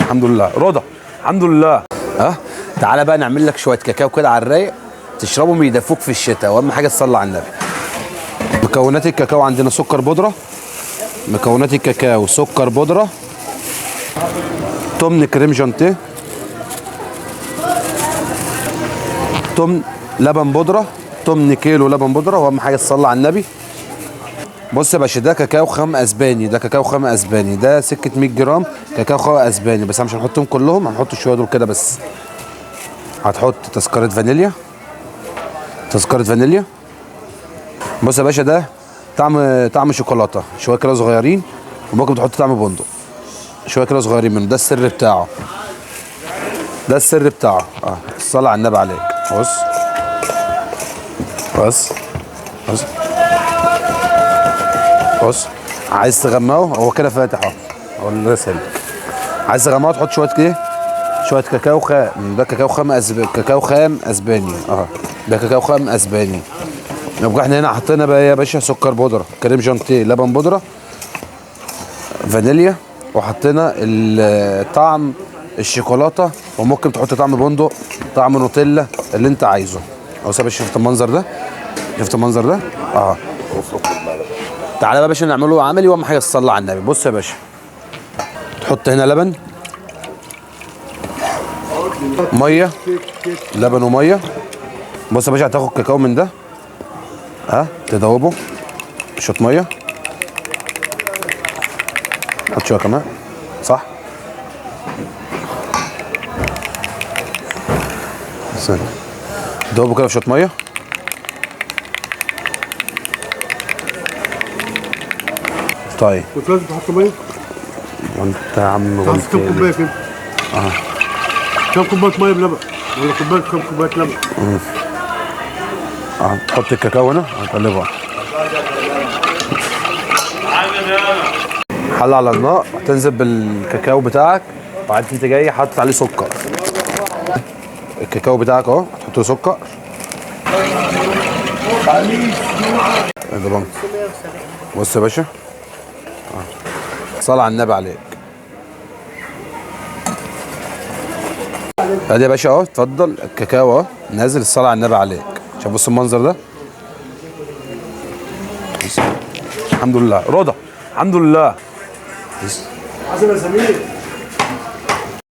الحمد لله رضا، الحمد لله. ها تعالى بقى نعمل لك شوية كاكاو كده على الرايق تشربهم يدفوك في الشتاء، واهم حاجة تصلي على النبي. مكونات الكاكاو عندنا سكر بودره، مكونات الكاكاو سكر بودره، تمن كريم جانتيه، تمن لبن بودره، تمن كيلو لبن بودره، واهم حاجة تصلي على النبي. بص يا باشا، ده كاكاو خام اسباني، ده كاكاو خام اسباني، ده سكة 100 جرام كاكاو خام اسباني، بس مش هنحطهم كلهم، هنحط شوية دول كده بس. هتحط تذكره فانيليا، تذكره فانيليا. بص يا باشا، ده طعم شوكولاتة، شوية كده صغيرين، وممكن تحط طعم بندق، شوية كده صغيرين منه، ده السر بتاعه، ده السر بتاعه. الصلاة على النبي عليك. بص بص بص بص، عايز تغمقه هو كده فاتح اهو، هو ده سالك. عايز تغمقه تحط شوية ايه؟ شوية كاكاو خام، ده كاكاو خام كاكاو خام اسباني. ده كاكاو خام اسباني. يبقى احنا هنا حطينا بقى يا باشا سكر بودره، كريم جانتيه، لبن بودره، فانيليا، وحطينا طعم الشوكولاتة، وممكن تحط طعم بندق، طعم نوتيلا، اللي انت عايزه. اهو يا باشا، شفت المنظر ده؟ شفت المنظر ده؟ تعالى بقى يا باشا نعمله عملي، واهم حاجة الصلاة على النبي. بص يا باشا، تحط هنا لبن، مية، لبن ومية. بص يا باشا، هتاخد كاكاو من ده، ها تدوبه شوية مية، حط شوية كمان، صح؟ استنى، دوبه كده في شوية مية. طيب كنت لازم تحط مية؟ وانت يا عم قلت كم كوباية كده؟ كم كوباية مية بلبن؟ ولا كوباية، كم كوباية لبن؟ تحط الكاكاو هنا، هتقلبه. حل على النار، هتنزل بالكاكاو بتاعك، وبعدين انت جاي حاطط عليه سكر. الكاكاو بتاعك اهو، هتحط له سكر. بص يا باشا، صلى على النبي عليك. ادي يا باشا اهو، اتفضل الكاكاو اهو نازل، الصلاة على النبي عليك. شوف بص المنظر ده، الحمد لله رضا، الحمد لله. عازم يا سمير.